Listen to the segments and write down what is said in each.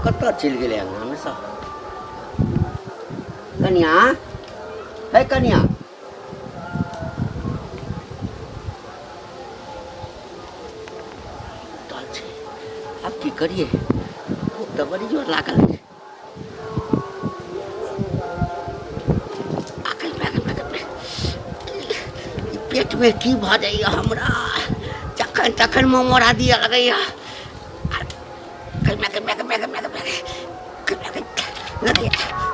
कतऽ चलि गेलै अङ्गनामे सब? कनिया, हे कनिया, सुतल छै। आब की करियै? भूख तऽ बड़ी जोर लागल छै। पेटमे की भऽ जाइए हमरा, जखन तखन ममोरा दिअ लगैए।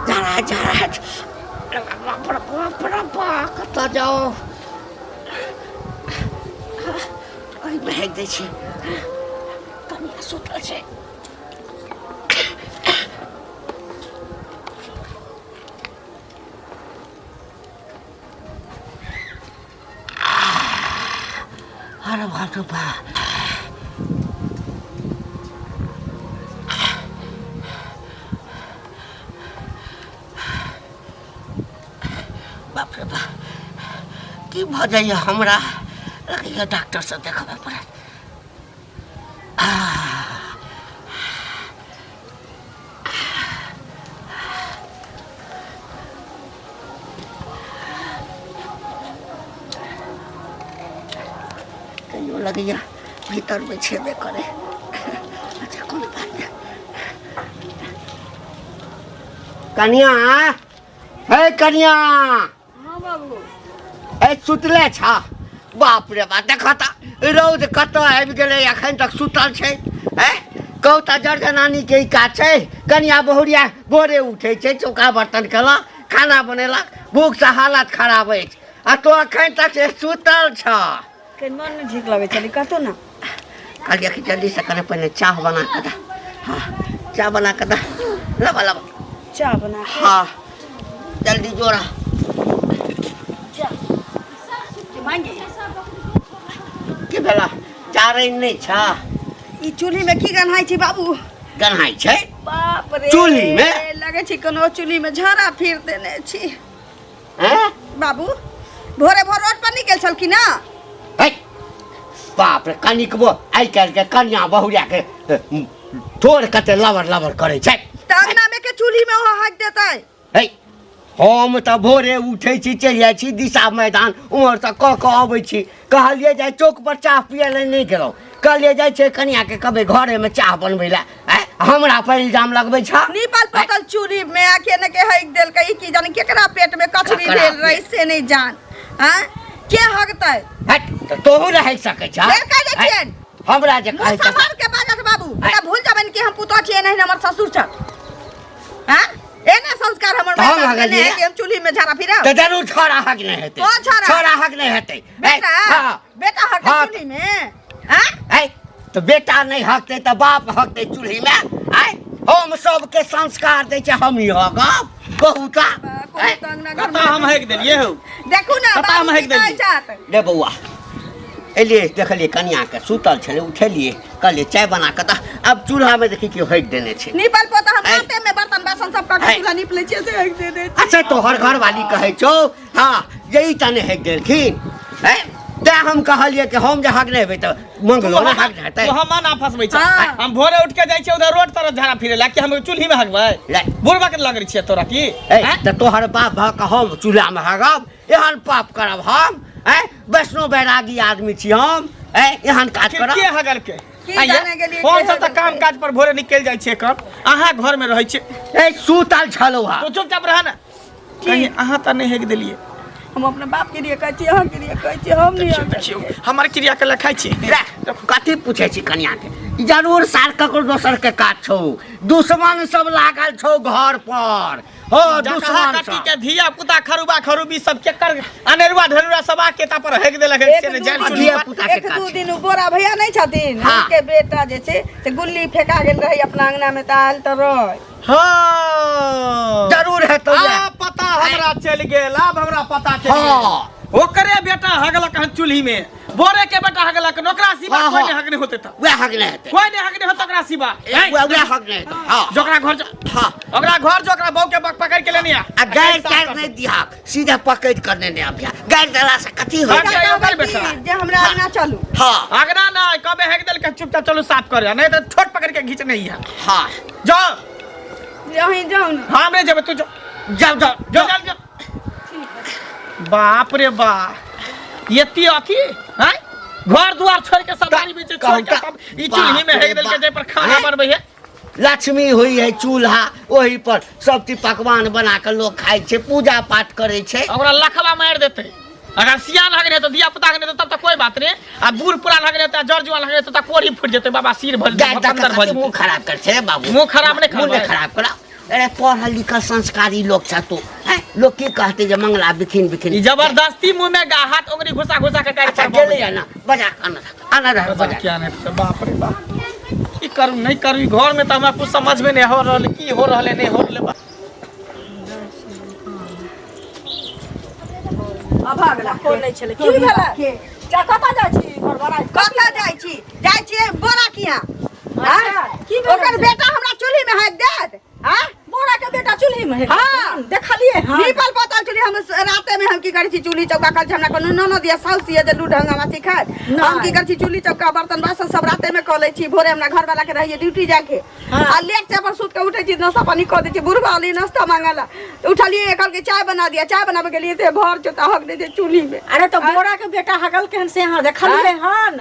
जा रहा है, जा रहा है, बाप रे बाप रे बाप, कतऽ जाओ? एहिमे हेक दै छै। कनिया सुतल छै। अरे बाप रे बाप, बाप रे बाप, की भऽ जाइए हमरा? लगैए डॉक्टरसँ देखबऽ पड़त। तैयो लगैए भीतरमे छेबे करै। अच्छा, कोनो बात नहि। कनिया, हे कनिया। हाँ बाबू। ए सुतले छा? बाप रे बाप, देख तऽ रौद कतऽ आबि गेलै, एखन तक सुतल छै। ए कहू तऽ, जर जनानी के ई काज छै? कनिया बहुरिया भोरे उठै छै, चौका बर्तन केलक, खाना बनेलक, भूखसँ हालत खराब अछि, आ तो एखन तक से सुतल छ। के मन नहि ठीक लगै छलै, कतौ ना। कहलियै कि जल्दीसँ कने पहिने चाह बना कऽ दे। हाँ, चाह बना कऽ दे। लबा लबा। चाह बना के? हाँ, जल्दी जोड़ा। चाह मांगे। की भेला? जारनि नहि छ? ई चूल्ही में की गन्हाइ छै बाबू? गन्हाइ छै? बाप रे। चूल्ही मे? लगै छै कोनो चूल्ही में झाड़ा फिर देने छी। हैं? बाबू भोरे भोर रोड पर निकल छलखिन ना? है, बाप रे, कनिकबो आइ काल्हि के कनिया बहुरिया के ठोर कते लबर लबर करै छै। तऽ अंगना में के चूल्ही में ओ हक देतै? है, हम तऽ भोरे उठै छी, चलि जाइ छी दिशा मैदान, उम्हरसँ कऽ कऽ अबै छी। कहलियै जाइ चौक पर चाह पियै लए, नहि गेलहुँ। कहलियै जाइ छै कनियाके कहबै घरेमे चाह बनबै लए। आँय, हमरा पर इल्जाम लगबै छ? नीपल पोतल चूल्ही में आके ने के हक देलकै, ई की जाने केकरा पेट में कचरी ककरा भेल रही से नहि जान। आँय, के हगतै? हट, तऽ तोहू रहि सकै छ। फेर कहि दै छियनि। हमरा जे मुँह कहै छ सम्हार के बाजत बाबू, आँय। तऽ भूल जेबनि कि हम पुतोह छियै, नहीं हमर ससुर छथि। आँय, एना संस्कार हमर तऽ हम माय बाप देने हगलियै? है कि हम चूल्ही में झाड़ा फिराब? तऽ जरूर छोड़ा हक नहि हेतै। तो छोड़ा? छोड़ा हक नहि हेतै। बेटा? हाँ। बेटा हक हाँ। चूल्ही में? आँय? ऐ, तऽ बेटा नहि हकतै तऽ बाप हकतै चूल्हीमे? आँय, हम सबके संस्कार दै छै, हम ही हकब? कहू तऽ। कोनो ऐ, तऽ अंगना घर कतऽ हम हकि देलियै हौ? देखू ना। कतऽ हम बाबू हकि की कहै देलियै? छथि? रे बौआ, एलियै, देखलियै कनियाके सुतल छलै, उठेलियै, कहलियै चाय बना कऽ दऽ। आब चूल्हामे देखी केओ हकि देने छै। नीपल पोता हम ऐ। राते में बर्तन बासन सब कऽ के ऐ। चूल्हा नीप लै छियै से हकि दे दै छी। अच्छा, तोहर घरवाली कहै छौ? हाँ, यही तऽ नहि हकि देलखिन। ऐ, तेँ हम कहलियै कि हम जे हक नहि हेबै तऽ मंगलो ने हक हेतै। तू हम ना फसबै छ। हाँ। हम भोरे उठ के जाइ छियै उधर रोड तरफ झाड़ा फिरे ला कि हम चूल्ही में हगबै? ले। बुढ़बा के लगै छियै तोरा की? ऐ, हैं? तऽ तोहर बाप भऽ कऽ हम चूल्हामे हगब? एहन पाप करब हम? ऐ, वैष्णो बैरागी आदमी छी हम, ऐ, एहन काज के करब? के हगल के? की आइये, जाने गेलियै हम के सब तऽ हगल काम के? काज पर भोरे निकलि जाइ छियै, कब अहाँ घर में रहै छियै। ए, सुतल छलहुँ हँ। तू चुपचाप रह ने। कहीं अहाँ तऽ नहि हेक देलियै? हम अपना बाप के लिए कहै छी, अहाँ के लिए कहै छी, हम नहीं देखियौ, देखियौ, हमर क्रिया के लखाइ छी। रे, कथी पूछै छी कनिया के? जरूर सार ककरो दोसर के काज छौ। दुश्मन सब लागल छौ घर पर हो। जकहा दुश्मन कट्टी सब के धिया पुता खरुबा खरुबी सब केकर अनेरुआ ढेरुआ सब आके ता पर हेक देलक एक से ने दू जान दिन- चुनी। धिया पुता के एक काज दू छै। दिन उ बोरा भैया नहीं छथिन? हाँ। उनके बेटा जे छै से गुल्ली फेंका गेल रहे अपना अंगना में तऽ आयल तऽ रहे। हाँ, जरूर हेतौ। आ पता हमरा चलि गेल, आब हमरा पता चलि हाँ। गेल। ओकरे बेटा हगलक हन चूल्ही में। बोरे के बेटा हगलक ओकरा सिवा हाँ, कोई हाँ। नहीं हगने होते त वएह हगने हेतै। कोई नहीं हगने होते ओकरा सिवा। वएह वएह हगने हेतै। हाँ। जोकरा घर जो हाँ। ओकरा घर जो ओकरा बहू के बक पकड़ के लेने आ। आ गारि तारि नहि दिहक, सीधा पकड़ि कऽ नेने अबिहा। गारि देला से कथी होइ अच्छा, छै? यौ, ओकर बेटा। जे हमरा अंगना चलू। हाँ। अगना ना कबे हेक देल के चुपचाप चलू साफ करे, नहीं तो ठोट पकड़ के घींच नहीं है। हाँ। जाओ। अहीं जाउ ने। हम नहीं जेबै, तू जो। जाओ जाओ जो जाओ जो। बाप रे बाप, एती अथी हैं घर द्वार छोड़ के सब बारी बीच छोड़ के तब ई चूल्ही में हेक देल के जे पर खाना बनबै है। लक्ष्मी हुई है चूल्हा, ओही पर सब चीज पकवान बना के लोग खाइ छै, पूजा पाठ करै छै। ओकरा लखवा मारि देतै। अगर सियान हगने तो दिया पुता हगने तो तब तो कोई बात नहीं, आ बूढ़ पुरान हगने तो जर जुआन हगने तो कोरी फूट जेतै, बाबा सिर भर गाय जेतै, दऽ भर कऽ मुँह जेतै। खराब कर छै बाबू। मुँह खराब नहि मुँह नहि करबै। खराब करा। अरे पढ़ल लिखल संस्कारी लोग छ तू, हैं? लोग की कहते जे मंगला बिखिन बिखिन। ई जबरदस्ती मुंह में गा हाथ उंगली घुसा घुसा के गाड़ी अच्छा पर गेलै ना बजा आना आना रह बजा। क्या नहीं तो बाप रे बाप, की करू नहीं करू, ई घर में तो हमरा कुछ समझ में नहीं हो रहल की हो रहल नहीं हो रहल बा। अभागला कोन नहि छलै की भेलै? जा कतऽ जाइ छी बड़बड़ाइत? कतऽ जाइ छी? जाइ छी बोरा किया? अच्छा, की भेलै? ओकर बेटा हमरा चूल्ही में हाथ देत? हाँ? बोरा के बेटा चूल्ही में हाथ हाँ। देत? देखलियै हन? नीपल पोतल चूल्ही हम राते में हम की करै छी चूल्ही चौका करै छी, हमरा कोनो ननद या साउस या जे लूढ़ हंगामा सिखायत। हम की करै छी चूल्ही चौका बर्तन बासन सब राते में कऽ लै छी, भोरे हमरा घरवाला के रहैये ड्यूटी जाके। हाँ। आ लेट से अपन सुत के उठै छी, नाश्ता पानी कऽ दै छी, बुढ़बा अली नाश्ता मांगला तऽ उठलियै कहलकै चाय बना दिया, चाय बनाबे गेलियै तऽ भर चोता हक दै छै चूल्ही में। अरे तऽ बोरा के बेटा हगल केहन से अहाँ देखलियै हन?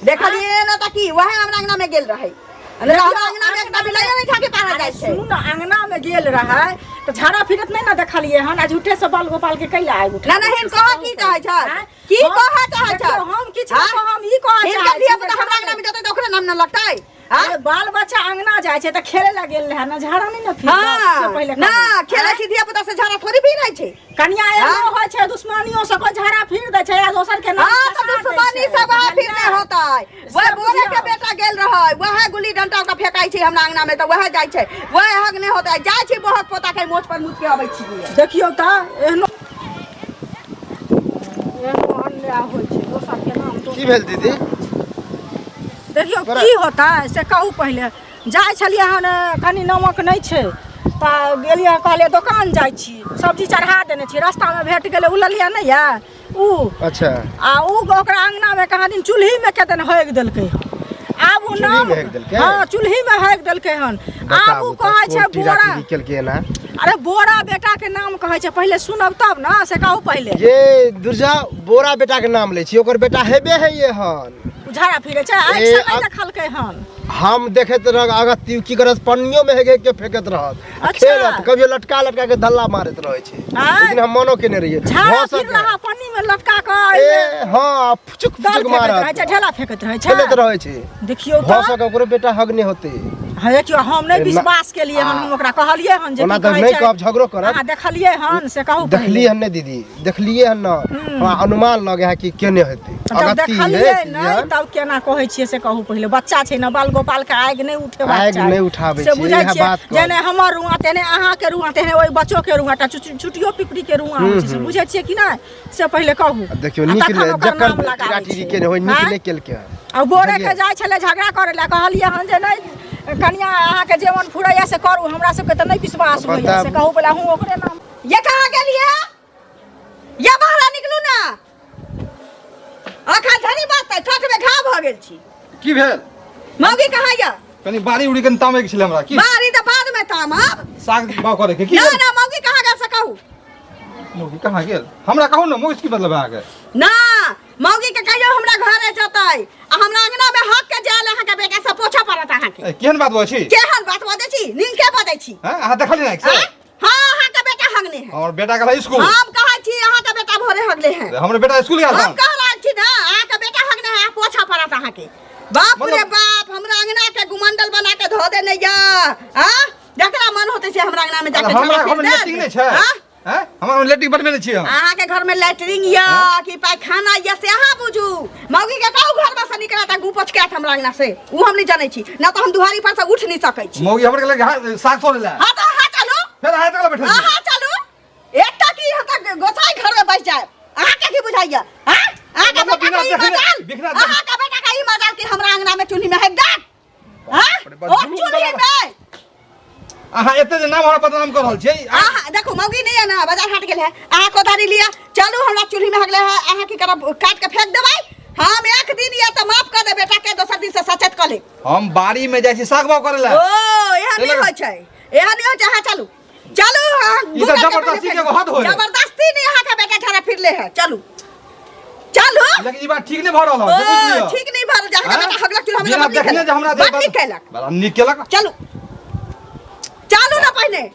देखलियै ने तऽ की वएह हमरा अंगना में गेल रहै। अरे हमरा अंगना में एकटा बिलाइयो नहि झाँकी पार जाइ छै। सुनू ने, अंगना में गेल रहै तऽ झाड़ा फिरत नहि ने देखलियै हन, आ झूठे से बाल गोपाल के कैला आगि उठा ना, ना, हिनका कहऽ की चाहै छथि? आँय? की कहऽ चाहै देखियौ, छथि? हम किछु नहि आँय? कहब, ई कहऽ हिनकर चाहै छी धिया पुता जे हमरा अंगना में जेतै तऽ ओकरे नाम ने लगतै? आँय? अरे बाल बच्चा अंगना जाइ छै तऽ खेले ला गेल रहै ने, झाड़ा नहि ने फिरतै, से हाँ, पहिले ना कहू। खेलै छी धिया पुता से झाड़ा थोड़ी फिरै छै। कनिया एहनो हाँ? होइ छै दुश्मनियो से कोई झाड़ा फिर दै छै या दोसर के नाम हाँ, तऽ खसा दै दुश्मनी छै, सब वएह बुझलियै? फिरने होतै। से वएह बोरे के बुझियौ। बेटा गेल रहै, वएह गुल्ली डंटा ओकरा फेकाइ छै हमरा अंगना में तऽ वएह जाइ छै, वएह हक नहि होतै। जाइ छी बहक पोता के मोछ पर मुछ के अबै छी। देखियौ तऽ एहनो एहनो अन्याय होइ छै दोसर के नाम की भेल दीदी? देखियौ की होतै से कहू। पहिले जाइ छलियै हन, कनि नमक नहि छै तऽ गेलियै, कहलियै दोकान जाइ छी, सब्जी चढ़ा देने छी, रास्तामे भेट गेलै, ओ लेलियै नहि यऽ उ। अच्छा। आ उ ओकरा अङ्गनामे कहाँ दिन चूल्हीमे केतन हगि देलकै हन। आब उ नाम चूल्हीमे हगि देलकै? हँ, चूल्हीमे हगि देलकै हन। आब बताबू उ तऽ कहै छै कोन टीरा बोरा टीरी केलकै एना? अरे बोरा बेटा के नाम कहै छै, पहिले सुनब तब ने, से कहू पहिले। ये दुर्जा बोरा बेटा के नाम लै छी, ओकर बेटा हेबे है ये हन। उ झाड़ा फिरै छै, आँखि ए, से नहि अब- देखलकै हन। हम देखैत रह अगत्ती की करत, पन्नियो में हेगे के फेंकत रहत आ अच्छा। खेलत, कभियो लटका लटका के धल्ला मारैत रहै छै। आँय? लेकिन हम मनो केने रहियै झाड़ा भऽ फिर सकै। रहा पन्नी में लटका कऽ ए हाँ, फुचुक दल फुचुक फेकैत रहै मारत, छै, ढेला फेकैत रहै छै, खेलैत रहै छै। देखियौ भऽ तऽ सकै ओकरो बेटा हग नहि होतै। हँ, देखियौ हम नहि ए, ना- विश्वास केलियै हन, हम ओकरा कहलियै हन जे ओना की तऽ कहै नहि छै, कहब, झगड़ो करत। अहाँ देखलियै हन से कहू पहिले। देखलियै हन नहि दीदी, देखलियै हन न, हमरा अनुमान लगे है कि केने हेतै। जब अगत्ती देखलियै है नहि तब केना कहै छियै से कहू पहिले। बच्चा छै ने, बाल गोपाल के आगि नहि उठेबाक आगि चाही। नहि उठाबै से छियै, बुझै इएह छियै बात कहब। जेने हमर रुआ तेने अहाँके रुआ तेने ओहि बच्चो के रुआ टा छुटियो पिपरी के रुआ होइ छै, से बुझै छियै कि नहि से पहिले कहू। आ देखियौ आ नीक तखन नहि ओकर जकर नाम लगाबै टीरा टीरी छियै। केने होय, नीक आँय? नहि केलकै हन। आ गोरे के बुझलियै? जाइ छलै झगड़ा करै लए, कहलियै हन जे नहि कनिया, अहाँके जे मन फुरैया से करू, हमरा सबके तऽ नहि विश्वास होइया, बताबू। से कहू पहिले अहूँ ओकरे नाम। ये कहाँ गेलियै? ये बाहर निकलू ना, अखन धरि बात तऽ ठोठ में घाव भऽ गेल छी। की भेल? मौगी कहाँ यऽ? कनी बाड़ी उड़ी कनी तामै के छलै हमरा। की बाड़ी तऽ बाद में तामब, साग बाग करे के की ना भेल? ना, मौगी कहाँ गेल से कहू। मौगी कहाँ गेल हमरा कहू ने, मौगी से की मतलब है अहाँके? ना, मौगी के कहियो हमरा घरे जतै आ हमरा अंगना में हक के जायल अहाँके बेटा से पोछऽ पड़त अहाँके। ए, केहन बात बजै छी? केहन बात बजै छी? नीके बजै छी। हैं, अहाँ देखलियै ने से? आँय? हाँ, अहाँके बेटा हगने है। हमर बेटा गेल स्कूल। हम कहै छी अहाँके बेटा भोरे हगले है। हमर बेटा स्कूल गेल हम हन। कह रहल छी ना, अहाँके बेटा हगने है, पोछा पड़त अहाँके। बाप रे मतलब- बाप, हमरा अंगना के गुमंडल बना के धो देने या आ जकरा मन होते से हमरा अंगना में जाके हमरा झगड़ा घर में फिर लेटरिन देत। नहि छै? हाँ? हैं, हमरा घर में लेटरिन बनबे नहि छियै हम। अहाँके घर में लैटरिन या कि पैखाना या से अहाँ बुझू। मौगी के कहू घर में से निकला त गु पोछ के आत हमरा अंगना से, उ हम नहीं जानै छी ना तऽ हम दुहारी पर से उठ नहीं सकै छी। मौगी हमर गेलै साग तोड़ै लए। हाँ तऽ अहाँ चलू। फेर अहाँ तक बैठल छी। अहाँ चलू, एकटा की हम तऽ गोसाई घर में बैस जायब, अहाँके की बुझाइया? हाँ, अहाँके मतलब बेटा बिना के ई देखने- मजाल बिना देखने- अहाँके बेटा के ई मजाल कि हमरा अंगना में चूल्ही में है दाँत हाँ बाप रे बाप, ओ जुलूम चूल्ही बला। में अहाँ एते जे नाम हमरा बदनाम कर रहल छियै अहाँ देखू मौगी नहीं है ना बाजार हाट गेल है अहाँ कोदारी लिया चलू हमरा चूल्ही में हगले है अहाँ की करब काट के फेंक देबै हम एक दिन या तो माफ कर दे बेटा के दोसर दिन से सचेत कर ले हम बाड़ी में जाइ छी साग बाग करे ला ओ एहन नहीं होइ छै एहन नहीं होइ छै अहाँ चलू चलू अहाँ ई तऽ गूगल के जबरदस्ती पहिले के एगो हद होय। जबरदस्ती नहीं अहाँ के बेटा झड़ा फिर ले है चलू चलू लेकिन ई बात ठीक नहीं भऽ रहल है से बुझि ओ लिअ। ठीक नहीं भर जा हाँ? बेटा हगलक चूल्हा में बिना बड नीक देखने जे हमरा केलक बड नीक केलक बड़ा नीक केलक चलू चलू ना पहिने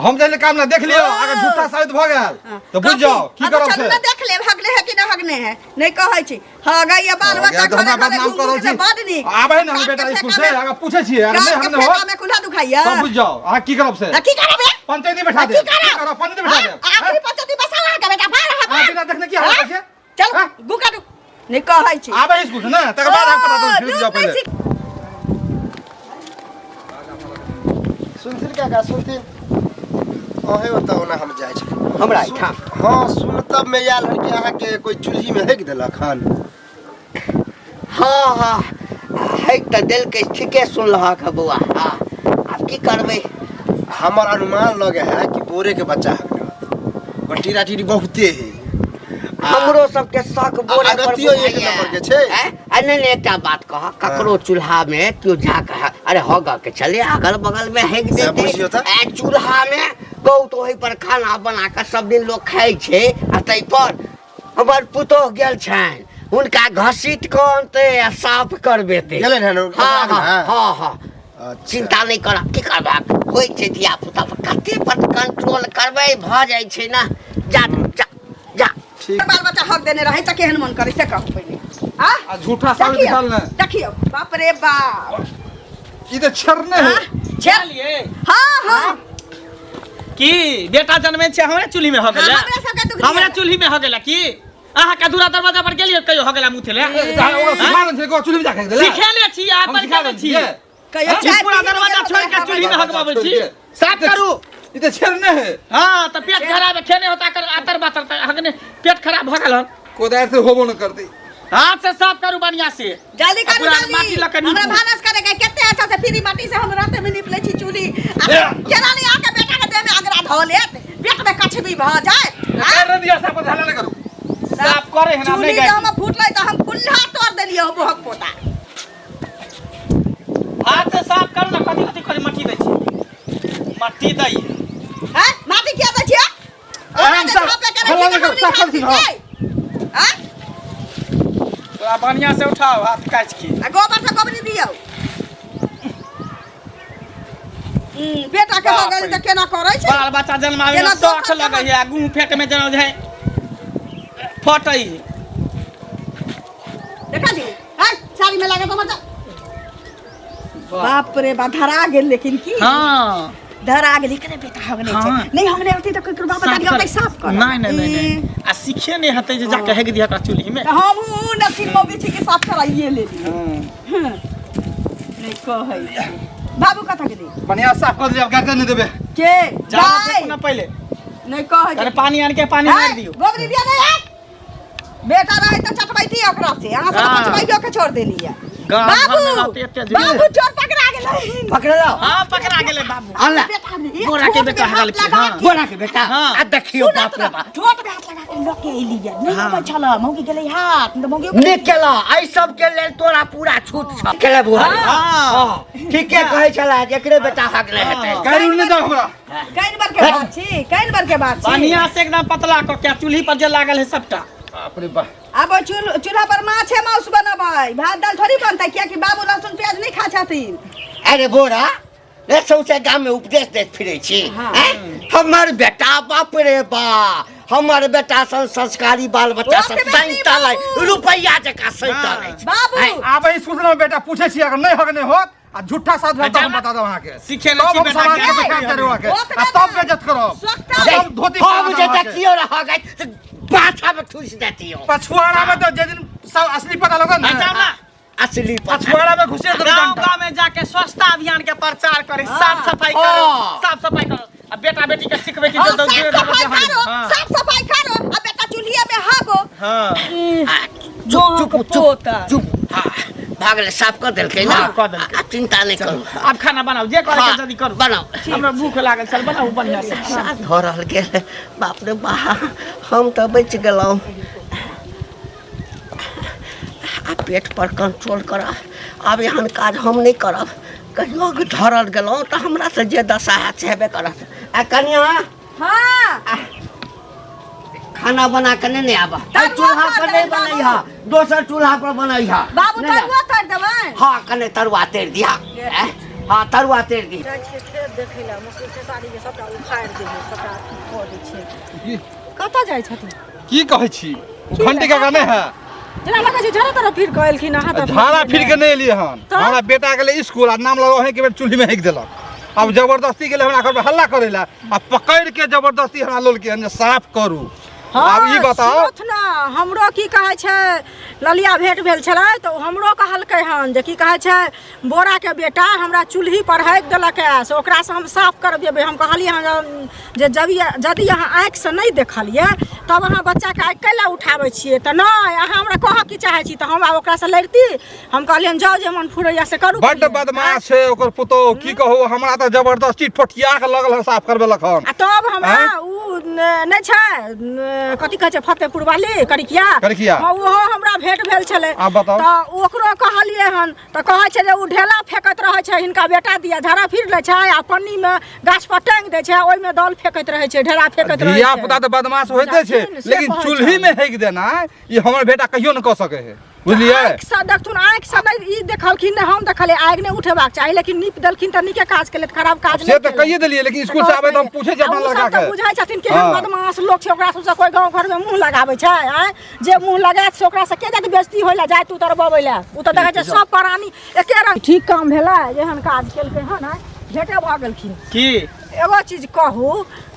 हम जाइले काम ना देख लियो ओ। अगर झूठा साबित भऽ गेल तऽ बुझि कथी? जाओ की हाँ, तो करब चलू से ना देख लेब हगले है कि ना हगने है नहीं कहै छी हँ गई बाल हो बच्चा गया तऽ घरे हमरा घरे बदनाम घूम कर रहल घूम के छी बड नीक आबै ने हमर काट बेटा के स्कूल से फेंका में- अगर पूछै छियै अगर काट नहि के हगने फेंका हो में कुल्हा दुखाइया तब बुझि जाओ अहाँ की करब से आ, की करब ए? पंचायती बैठा आ, देब की करब? की करब पंचायती बैठा हाँ? देब आ, आखिरी पंचायती बसाओ अहाँके बेटा बाहर अहाँ अहाँ बाहर। बिना देखने की हालत छै चलू हाँ? गु काटू नहीं कहै छी आबै स्कूल से ने तकर बाद अहाँ पता ओ, देब फिर जाओ दूध नहीं पहिले सीख- सुनथिन काका सुनथिन अहे ओतऽ ओना हम जाइ छी हमरा एहिठाम हँ सुनतब में आयल हन कि अहाँके कोई चूल्ही में हेक देलक हन हँ हँ है तऽ देलकै ठीके सुनलहक हँ बौआ हँ आब की करबै हमर अनुमान लगे है कि बोरे के बच्चा हक बटीरा टीरी बहुते है हमरो सबके शक बोरे पर अगतियो एक बुझाइए। नंबर के छै। हैं? आ नहीं नहीं एकटा बात कह ककरो चूल्हा में केओ जाके अरे हग के चले अगल बगल में हेक से देते बुझियौ तऽ। आ चूल्हा में कहू तो ओहि पर खाना बना के सब दिन लोग खाइ छै आ ताहि पर हमर पुतोह गेल छनि हुनका घसीट कऽ अनतै आ साफ करबेतै गेलनि हन ओ- हँ ओकरा हँ आगना? हँ हँ अच्छा। चिंता नहि कर की करबाक होइ छै धिया पुता पर कते पर कंट्रोल करबै भऽ जाइ छै ने जा जा जा ठीक बाल बच्चा हक देने रहै तऽ केहन मन करै से कहू पहिने आ आ झूठा साबित देखियौ निकाल ने देखियौ बाप रे बाप ई तऽ छेड़ने है चलिए हाँ हाँ की बेटा जनमे छै हमरे चूल्ही में हो गेलै हाँ, हमरा सबके दुख हमरे दिया। चूल्ही में हो गेलै की अहाँ के दूरा दरवाजा पर गेलियै कहियो हो गेला मुँह ले ओकरा सिखा देने छै चूल्ही में जाके देला सिखेले छी अहाँ हम पर सिखा केने देने छी छियै। कहियो ई चाय पूरा पी दरवाजा के छोड़ के चूल्ही में हगबाबै छी साफ करू ई तऽ छेड़ने है हाँ तऽ पेट खराब है खेने होता कर आतर बातर तऽ हगने पेट खराब भऽ गेल हन कोदारि से होबो न करतै हाथ से साफ करू बढ़िया से जल्दी करू पूरा जल्दी माटी लऽ कऽ हमरा नीपू। भानस करे के कते अच्छा से फ्री माटी से हम राते में नीप लै छी चूल्ही आ केना नहीं आके बेटा के देह में अगरा धो लेत पेट में कछबी भऽ जाए आ? कर दिया साफ ध्यान नहीं करू साफ करे है ना चूल्ही नहीं जे गाय हम फूटलै तऽ हम कुल्हा तोड़ देलियै हो बोहक पोता हाथ से साफ करू ना कथी कथी करी मट्टी दै छी मट्टी दै हैं माटी किया दै छियै आराम से हल्ला नहीं करू साफ कर दी हैं तोरा बढ़िया से उठाओ हाथ काटि के आ गोबर से गोबरी दियौ बेटा के हो गेल तऽ केना करै छै बाल बच्चा जन्मावे में जेना शौख दोसर लगै है गुह फेंक में जेना जे फटै है देखा जी हैं साड़ी में लागल तो मत बाप रे बा धरा गेल लेकिन की हाँ धरा गेल एकरे बेटा हगने छै हाँ। नहीं हगने होती तऽ केकरो बाप साफ दादी होतै साफ कर नहीं नहीं नहीं नहीं आ सीखे नहीं हतै जे जाके हेक दिया ओकरा चूल्ही में तऽ हम उ नसीब मौगी छी कि साफ कराइए लेली नहीं कहै छी। बाबू कतऽ गेली बढ़िया साफ कर लिया गाड़ी नहीं देबे के जा गाय ना पहले नहीं कहै अरे पानी आन के पानी मार दियो गोबरी दिया नहीं है बेटा रहे तऽ चटबैती ओकरा से अहाँ सब हाँ। चटबैयो के छोड़ देली है गाँव घर में बाबू रहते एते जे- बाबू चोर पकड़ा गेलै पकड़लो हाँ पकड़ा गेलै बाबू अनला बेटा ने बोरा के ठोट बेटा में हाथ हगलकै, लगा हाँ। के- बोरा के बेटा हाँ। आ देखियो सुनत बाप रे ना, बाप ठोट में हाथ लगा के लऽ के एली है नहीं हाँ। अबै छल मौगी गेलै हाथ तऽ मौगी नीक केला एहि सब के लेल तोरा पूरा छूट छ केला बुआ हाँ। हाँ ठीके कहै छला जे एकरे बेटा हगले हेतै गाड़ी नहीं दे हमरा can बर के बात छी can बर के बात छी बढ़िया से एकदम पतला कऽ के चूल्ही पर जे लागल है सबटा बाप रे बाप आब ओहि चूल्हा पर माछे माउस बनेबै भात दाल थोड़ी बनतै कियाकि बाबू लहसुन प्याज नहि खा छथिन अरे बोरा रे सौंसे गाम में उपदेश दैत फिरै छी हाँ। हैं? हमर बेटा बाप रे बा हमर बेटा सन संस्कारी बाल बच्चा सब ओतबे नहि सैंतल अइ बाबू। रुपैआ जकाँ सैंतल अछि बाबू हैं? आब स्कूल से बेटा पूछे छी अगर नहीं हगने होत आ झूठा साथ भेल तब हम बता दब अहाँके सीखे ले तब छी हम बेटा समाज के के। बेकार करू अहाँके ओतबे आ तब ना। बेइज्जत करब सोचता आ तब धोती हम जे फाड़ देब अहाँके। देखियो रह गए तऽ पाछा में ठूस देतियो पछुआड़ा में तो जे दिन सब असली पता लगत आ ने जाओ ना असली पता पछुआड़ा में घुसे देब गाँव डंडा गाँव में जाके स्वच्छता अभियान के प्रचार करे साफ सफाई करो हाँ। साफ सफाई करो आ बेटा बेटी के सिखबे की हाँ, जो साफ सफाई करो हाँ। साफ सफाई करो आ बेटा चूल्हिए में में हागो। हां। आ, चुप चुप चुप पोता। चुप। हाँ, भागले, साफ कर देलकै ना। हाँ, कऽ देलकै। आ, चिंता नहीं करू। आब खाना बनाओ, जे करे के हाँ, जल्दी करू। बनाओ। हमरा भूख लागल छल, बनाऊ बढ़िया से। साथ धऽ रहल गेल। बाप रे बा, हम तऽ बचि गेलहुँ। आ पेट पर कंट्रोल करब। आब एहन काज हम नहि करब कहियो। धरल गेलहुँ तऽ हमरा से जे दशा हैत से हेबे करत। आ कनिया। हाँ। खाना बना के नहि ने आबऽ। तरुआ चूल्हा पर खा नहि देबै बाबू। बनैहा, दोसर चूल्हा पर बनैहा। बाबू। नहि ने? तरुआ तर देबै। हाँ, कने तरुआ तरि दिहा। हाँ, तरुआ तरि दिहा। जाइ छियै खेत देखै लए, मसूर खेसारीके सबटा उखाड़ि देबै, सबटा अथी कऽ दै छै। की? कतऽ जाइ छथिन? की कहै छी, घंटी काका नहि है? जेना लगै छै झाड़ा तरफ फिर कऽ एलखिन अहाँ तऽ। झाड़ा फिर के नहि एलियै हन। तऽ? हमरा बेटा गेलै स्कूल आ नाम लग अहीं के बेर चूल्ही में हेक देलक। आब जबरदस्ती गेलै हमरा घर पर हल्ला करै लए आ पकड़ के जबरदस्ती हमरा लोलके हन जे साफ करू। आब ई बताओ। सुनथु ने, हमरो की कहै छै ललिया भेंट भेल छलै तऽ ओ हमरो कहलकै हन जे की कहै छै बोराके बेटा हमरा चूल्ही पर हेक देलक है, से ओकरासँ हम साफ करबेबै। हम कहलियै हन जे यदि अहाँ आँखिसँ नहि देखलियै तब अहाँ बच्चाके आँखि कैला उठाबै छियै? तऽ नहि, अहाँ हमरा कहऽ की चाहै छी? तऽ हम आब ओकरासँ लड़िती? हम कहलियनि जाउ, जे मन फुरैया से करू। बड्ड बदमाश छै ओकर पुतोह, की कहू, हमरा तऽ जबरदस्ती ठोठिया के लगल हन साफ करबेलक हन। आ तब हमरा आँय? उ नहि छै, कथी कहै छै फतेहपुर वाली करिकिया। करिकिया। हाँ, ओहो हमरा भेंट भेल छलै। आब बताउ। तऽ ओकरो कहलियै हन तऽ कहै छै जे ओ ढेला फेकैत रहै छै हिनका बेटा दिया, झाड़ा फिर लै छै आ पन्नीमे गाछ पर टांगि दै छै, ओहिमे दल फेकैत रहै छै, ढेला फेकैत रहै धिया छै। पुता तऽ बदमाश होइते छै। से लेकिन कहै चूल्ही छै। में हेक देना ई हमर बेटा कहियो नहि कऽ सकै है, बुझलियै? आँखिसँ देखथुन, आँखिसँ नहि ई देखलखिन, नहि हम देखलियै। आगि नहि उठेबाक चाही, लेकिन नीप देलखिन तऽ नीके काज केलथि, खराब काज से नहि तऽ केलथि। कहिए देलियै, लेकिन स्कूल से आबै तऽ हम पूछै छियै आ अपना ओ सब लड़का तऽ के। बुझै छथिन केहन बदमाश लोक छै, ओकरा सबसँ कोइ गाँव घरमे मुँह लगाबै छै? आँय, जे मुँह लगायत से ओकरासँ के जाइत बेइज्जती होइ लए, जाइत उतरबबै लए? ओ तऽ देखै छै सब प्राणी एके रंग। ठीक काम भेलै एहन काज केलकै हन? आँय, भेटे भऽ गेलखिन। की? एगो चीज कहू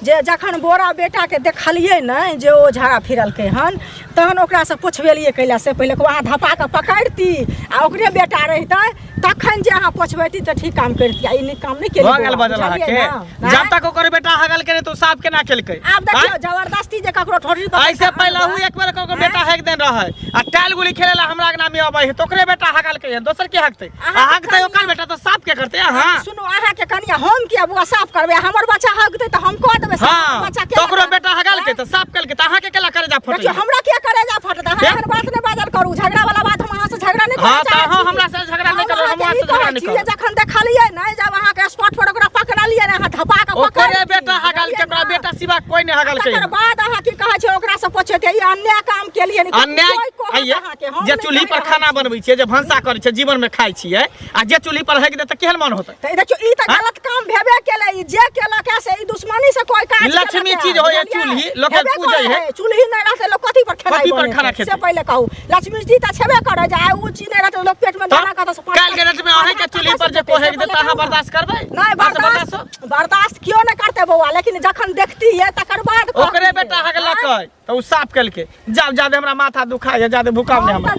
जे जखन बोरा बेटाके देखलियै ने जे ओ झाड़ा फिरलकै हन, तहन ओकरासँ पुछबेलियै कैला से पहिले? अहाँ धपा कऽ पकड़ती आ ओकरे बेटा रहितै तखन जे अहाँ पोछबैती तऽ ठीक काम करिती, आ ई नीक काम नहि केली। भऽ गेल बौआ, बजल बुझलियै अहाँके ने? जब तक ओकर बेटा हगल के नहि तऽ ओ साफ केना केलकै? आब देखियौ, आँय? जबरदस्ती जे ककरो ठोड़ी पकड़ि ऐसे कऽ पहले आनबै। हूँ एक बेर ककरो बेटा हेक देन रहै आ टाइल गुली खेले ला हमरा अंगना में अबै है तऽ ओकरे बेटा हगलकै हन, दोसर के हकतै? अहाँके आ हकतै ओकर बेटा तऽ साफ के करतै अहाँ? सुनू, अहाँके कनिया हम किया बौआ साफ करबै? हमर बच्चा हगतै तऽ हम कऽ देबै साफ, हाँ, बच्चा के तऽ ओकरो बेटा हगलकै तऽ साफ केलकै तऽ अहाँके केला करेजा फटै? देखियौ, हमरा किया करेजा फटत? अहाँ के? एहन बात नहि बाजल करू, झगड़ा वाला बात। हम अहाँ से झगड़ा नहि हाँ, करऽ तऽ चाहै अहाँ छी। हमरा से झगड़ा नहि हम करू, हम अहाँके अहाँ ई से झगड़ा कहै नहि छी जे करब। जखन देखलियै ने, जब अहाँके स्पॉट पर ओकरा पकड़लियै ने, अहाँ धपा कऽ ओकरे पकड़ि बेटा हगलकै, ओकरा बेटा सिवा कोई नहि हगलकै। तकर बाद अहाँ की कहै छै ओकरा से पोछेतै? ई अन्याय काम केलियै ने। अन्याय कोइ कहत आइये, अहाँके, हम जे नहि चूल्ही कहि पर रहल खाना छी। बनबै छियै, जे भनसा करै छियै, जीवन में खाइ छियै, आ जे चूल्ही पर हेक दे तऽ केहन मन होतै? तऽ ई देखियौ, ई तऽ हाँ? गलत काम भेबे केलै। ई जे केलक है से ई दुश्मनी से कोई काज ई लक्ष्मी केलक है, चीज होइए बुझलियै? चूल्ही, लोक के हेबे पूजै करै है। चूल्ही नहि रहतै लोक कथी पर खेनाइ कथी पर बनेतै? खाना खेतै? से पहिले कहू, लक्ष्मी जी तऽ छेबे करै जे आइ ओ चीज नहि रहतै लोक पेट में दाना कतऽ से पाँच काल्हि के डेट में अहीं के चूल्ही पर जे कोई हेक दे तऽ अहाँ बर्दाश्त करबै? नहि। अहाँ से बर्दाश्त बर्दाश्त बर्दाश्त क्यों नहि करतै बौआ, लेकिन जखन देखती है तकर बाद ओकरे कहतियै। बेटा हगलकै तऽ ओ साफ केलकै। जाउ, जादे हमरा माथा दुखाइ जादे भूखाव नहि हम हमरा।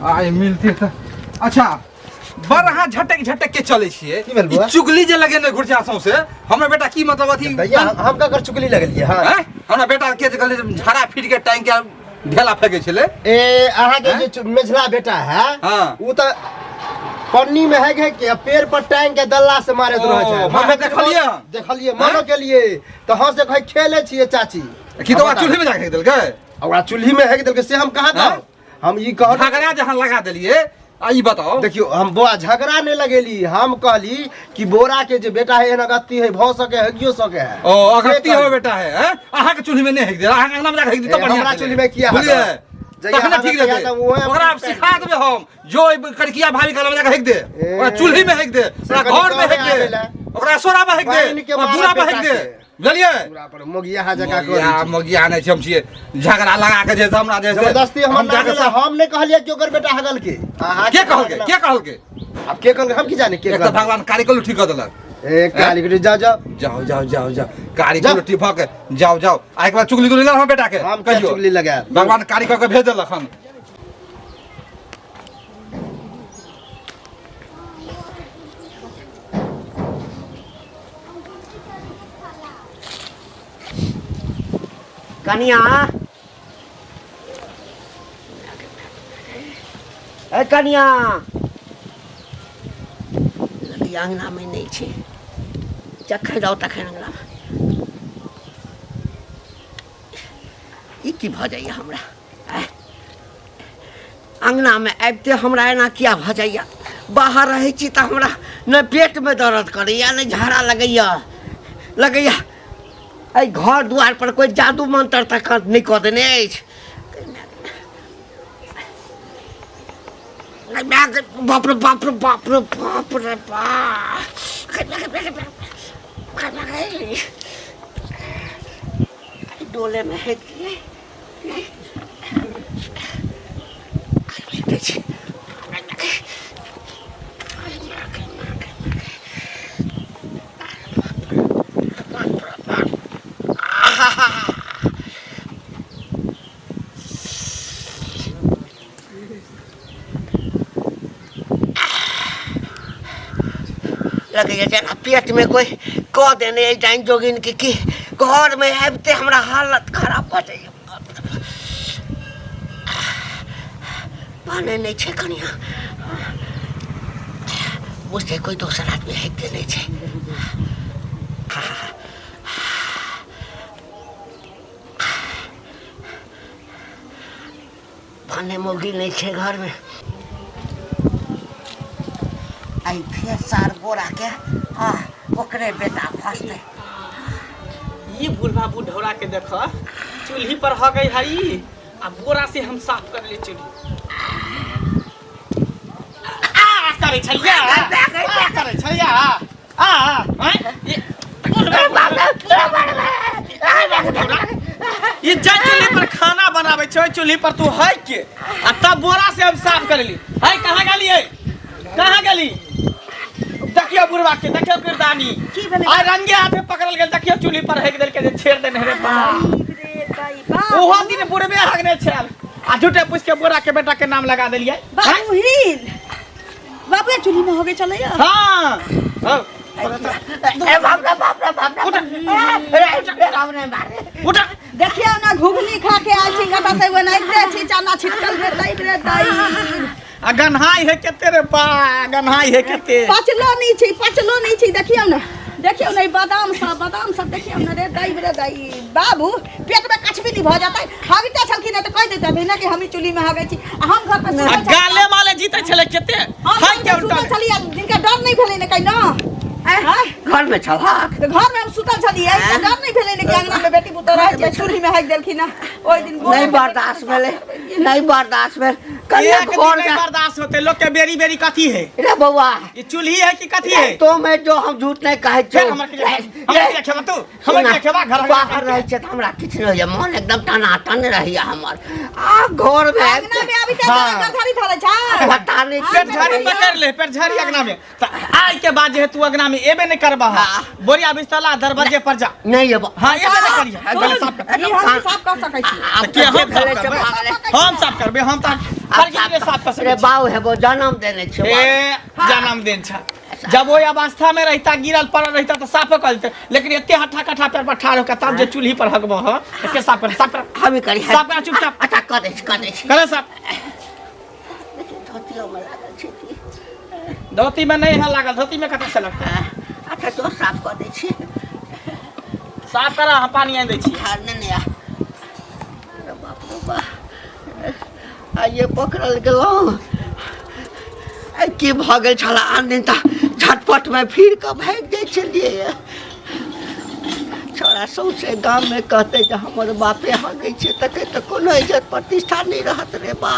तऽ आइ मिलते तऽ अच्छा। बड़ अहाँ झटक झटक के चलै छियै। की भेल ई बौआ? चुगली जे लगेने घुरछा सौंसे हमरा बेटा की मतलब अथी? भैया, हम ककर चुगली लगलियै? हाँ। हैं? हमरा बेटा के जे कहले जे झाड़ा फिर के टांग के ढेला फेंके छलै। ए, अहाँके जे मेझला बेटा है, उ तऽ पन्नी में है के के पेड़ पर टांग के दल्ला से मारैत रहै छै। ओ, हमे देखलियै हन। देखलियै, मनो केलियै तऽ हँ से कहै खेले छियै चाची। की तऽ ओकरा चूल्ही में जाके फेंक देलकै? ओकरा चूल्ही में हेक देलकै से हम कहाँ हाँ? कहब? हम ई कहब झगड़ा जहाँ लगा देलियै, आ ई बताओ। देखियो, हम बौआ झगड़ा नहीं लगेली, हम कहली कि बोरा के जे बेटा है एहन अगत्ती है, भऽ सके हेगियो सके है। ओ से अगत्ती कहली। हो बेटा है, हैं? अहाँ के चूल्ही में नहीं हेक दे, अहाँ के अंगना में जाके हेक दे तऽ ए, बढ़िया हमरा छलै। चूल्ही में किया बुझलियै? हकत? जहिया तखने हकत ठीक तहिया रहतै। तऽ ओहे ओकरा आब सिखा देबै हम, जो ई कड़किया भाभी के लग जाके हेक दे, ए, ओकरा चूल्ही में हेक दे, ओकरा कनि घर में हेक कहबै दे, आबै लए। ओकरा सोरा में हेक दे, पानि के ओकरा मारब दूरा में हेक बेटा दे। के। बुझलियै? पूरा पर मोगिया जकाँ करै मोगिया छै। मोगिया नहि छै, हम छियै झगड़ा लगा के जे से हमरा जे से जबरदस्ती हमर हम नाम जाके लेला, हम नहि कहलियै कि ओकर बेटा हगल के। अहाँ के कहलकै? के कहलकै? आब के कहलकै हम की जाने के एक तऽ कहलकै। भगवान कारिकल ठीक कऽ देलक। ए काली, जाओ जाओ। जाओ जाओ जाओ जाओ, कारी जाओ। रोटी भऽ के जाओ जाओ। आ एक बार चुगली तुगली हमर बेटा के हम किया कहियो। चुगली लगायब? भगवान कारी कऽ के भेज देलक हन। कनिया, ए कनिया, नदी अङ्गनामे नहि छै, जखन जाउ तखन अङ्गनामे। ई की भऽ जाइए हमरा? आँय? अङ्गनामे आबिते हमरा एना किया भऽ जाइए? बाहर रहै छी तऽ हमरा नहि पेटमे दर्द करैए, नहि झाड़ा लगैए। लगैए एहि घर दुआर पर कोइ जादू मंत्र तक नहि कऽ देने अछि। बाप रे बाप रे बाप रे बाप रे बाप, डोलेमे है कि लगैए जेना पेटमे कोइ कऽ देने अइ डाइन जोगिनके की। घरमे आबिते हमरा हालत खराब भऽ जाइए। पानि नहि छै कनिया, बुझते कोइ दोसर आदमी हेते नहि छै। भने मौगी नहि छै घरमे। आइ फेर सार गोराके आ ओकरे बेटा फसतै। ई बुढ़वा बुढ़ौरा के देख, चूल्ही पर ह गई हई आ बोरा से हम साफ कर ले चूल्ही। आ करे छलिया, आ करे छलिया, आ हैं? ये बुढ़वा ई जाय चूल्ही पर खाना बनाबै छै, ओहि चूल्ही पर तू है के आ तब बोरा से हम साफ कर ली है। कहाँ गेली है, कहाँ गेली? देखियो बुढ़वा के, देखियो किरदानी। की भेलै? आ रंगे हाथे पकड़ल गेल। देखियो चूल्ही पर हेक देलकै जे छेड़ देने रे बाप। रे दाइ, बाप। ओहो दिन बुढ़बे हगने छल आ झूठे पूछ के बोरा के बेटा के नाम लगा देलियै। बाबू हिल, बाबू चूल्ही में हो गए चलैया। हाँ हाँ। ए बाप रे बाप रे बाप रे, रे रे बाप रे बाप रे। उठ। देखियौ ने, घुघनी खा के आयल छी कतऽ से, ओनाहिते छी, चना छिटकल भेटै रे दाइ। आ गन्हाई है केते रे बा, गन्हाई है केते। पचलो नहि छै, पचलो नहि छै। देखियौ ने, देखियौ ने, ई बादाम सब, बादाम सब देखियौ ने। रे दाइ रे दाइ, बाबू पेट में कछबी नहि भऽ जेतै? हगिते छलखिन तऽ कहि देतै ने कि हम चूल्ही में हगै छी आ हम घर पर आ सुतल छलियै। गाले माले जीते छले केते। हम है घर के पर उल्टा सुतल छलियै, जिनका डर नहि भेलै ने कहि न। आँय? घर में छलहक? तऽ घर में हम सुतल छलियै तऽ डर नहि भेलै ने कि अंगना में बेटी पुतोह रहै छै, चूल्ही में हगि देलखिन हँ ओहि दिन गोड़ नहीं में। बर्दाश्त भेलै, नहीं बर्दाश्त भेल कनिया। एक दिन घर नहीं जा बर्दाश्त होते लोग के। बेरी बेरी कथी है? रे बौआ, ये चूल्ही है कि कथी है? तो मैं जो हम झूठ नहीं कहै फेर छियौ। हमर के हमर के खेबा तू, हमर के खेबा घर? बाहर रहै छै तऽ हमरा किछु नहि होइए, मन एकदम टनाटन रहैए हमर। आ घर में अंगना में आबि के गलथारी धरै छै। पता नहीं। पेट झाड़ी पकड़ ले, पेट झाड़ी अंगना में। त आइ के बाद जे है तू अंगना में एबे नहीं करबा। हाँ। बोरिया बिस्तला दरवाजे पर जा। नहीं एबो। हाँ, एबे नहीं करिया। गले साफ कर। ई हम साफ कर सकै छी। आब तऽ किया जे हम साफ भेलै से करबै? भऽ गेलै। हम साफ करबै, हम तऽ आब हर चीज साफ कर रे सकै छी। बाउ हेबो, जन्म देने छियौ। ए जन्म दिन छ, जब ओहि अवस्था में रहता, गिरल पड़ल रहता तऽ साफे कर देते, लेकिन एते हट्ठा कट्ठा पैर पर ठाढ़ होकर तब जे चूल्ही पर हगबो ह तऽ के साफ कर? साफ कर। हम ही करी। साफ कर चुपचाप। अच्छा, कऽ दै छी, कऽ दै छी। करे साफ। धोतियोमे लागल छै की? धोती में नहीं है लागल, धोती में कतऽ से लगतै? अच्छा, तो साफ कऽ दै छी। साफ करा, हम पानी आनि दै छी। हाँ, नहि नहि, अरे बाप रे बाप, आइए पकड़ल गेलहुँ। आइ की भऽ गेल छल? आन दिन तऽ झटपटमे फिर कऽ भागि जाइ छलियै। छोड़ा सौंसे गाममे कहतै जे हमर बापे हगै छै, तकर तऽ कोनो इज्जत प्रतिष्ठा नहि रहत। रे बा,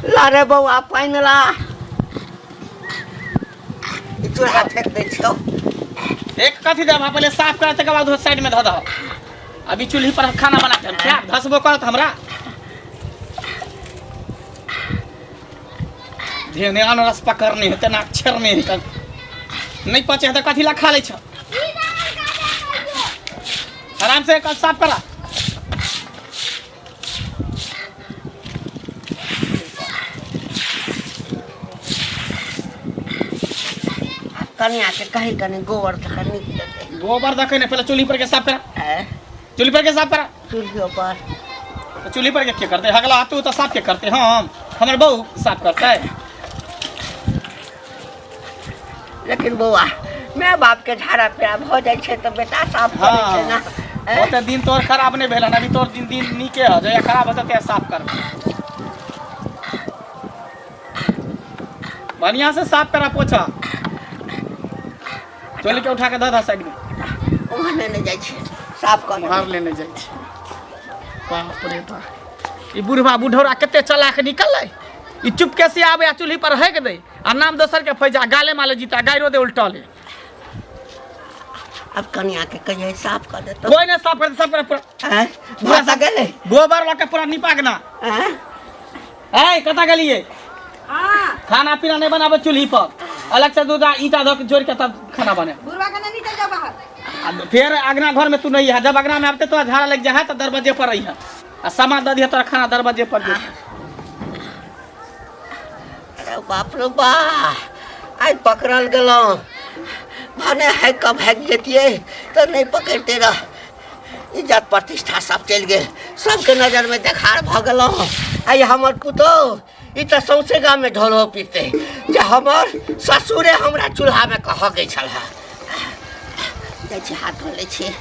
ला रे बौआ, पानि ला। ई चूल्हा फेंक दै छियौ। एक कथी देब? पहिले साफ कर, तकर बाद साइड में धऽ दह। अभी चूल्ही पर हम खाना बना के हम खायब, धसबो करत हमरा। धेने अनरस पकड़ने है, तेना छेड़ने है, नहीं पचे है तऽ कथी ला खा लै छ? आराम से कर, साफ करा। कनियाके कही कनि गोबर तऽ कनि नीक देतै। गोबर दखै ने, पहिले चूल्ही पर के साफ करा। आँय? चूल्ही पर के साफ करा। चूल्हियो पर। तऽ चूल्ही पर के के करतै? हगला तू तऽ साफ के करतै? हम हमर बहू साफ करतै। लेकिन बौआ, माय बाप के झाड़ा पेड़ा भऽ जाइ छै तऽ बेटा साफ करै छै ने। हाँ, ओते दिन तोर खराब नहीं भेल हन, अभी तोर दिन दिन नीके ह, जहिया खराब होतै तहिया साफ कर। बढ़िया से साफ करा, पोछा चोली के उठा के दऽ दऽ साइड में। उम्हर लेने जाइ छै, साफ कर। उम्हर लेने जाइ छै। बाप रे बाप, ई बुढ़वा बुढ़ौरा कते चलाक निकललै। ई चुपके से आबे आ चूल्ही पर हेक दे आ नाम दोसर के फैजा, गाले माले जीता, गायरो दे उल्टले। अब कनिया के कहिए साफ कर देतो। कोई नहीं साफ कर दे, साफ कर पूरा। आँय, भऽ तऽ गेलै। गोबर लऽ के पूरा निपा के ना। आँय? ऐ कतऽ गेलियै? हाँ। खाना पीना नहीं बनाबे चूल्ही पर, अलग से दूध आ ईटा धऽ के जोड़ के तब खाना बने। बुढ़वा के नहीं निकल जाओ बाहर। आ फिर अगना घर में तू नहीं है, जब अगना में आबते तोरा झाड़ा लग जाए तो दरवाजे पर रही है आ सामान दऽ दिहे तोरा खाना दरवाजे पर दे। अरे बाप रे बा, आइ पकड़ल गेलहुँ। भने है कब भागि जैतियै तऽ नहि पकड़िते रह। इज्जत प्रतिष्ठा सब चलि गेल, सबके नजरमे देखार भऽ गेलहुँ। आइ हमर पुतोहु ई तऽ सौंसे गाममे ढोलो पीतै जे हमर ससुरे हमरा चूल्हामे कहऽ गै छल। जाइ छी, हाथ धो लै छी।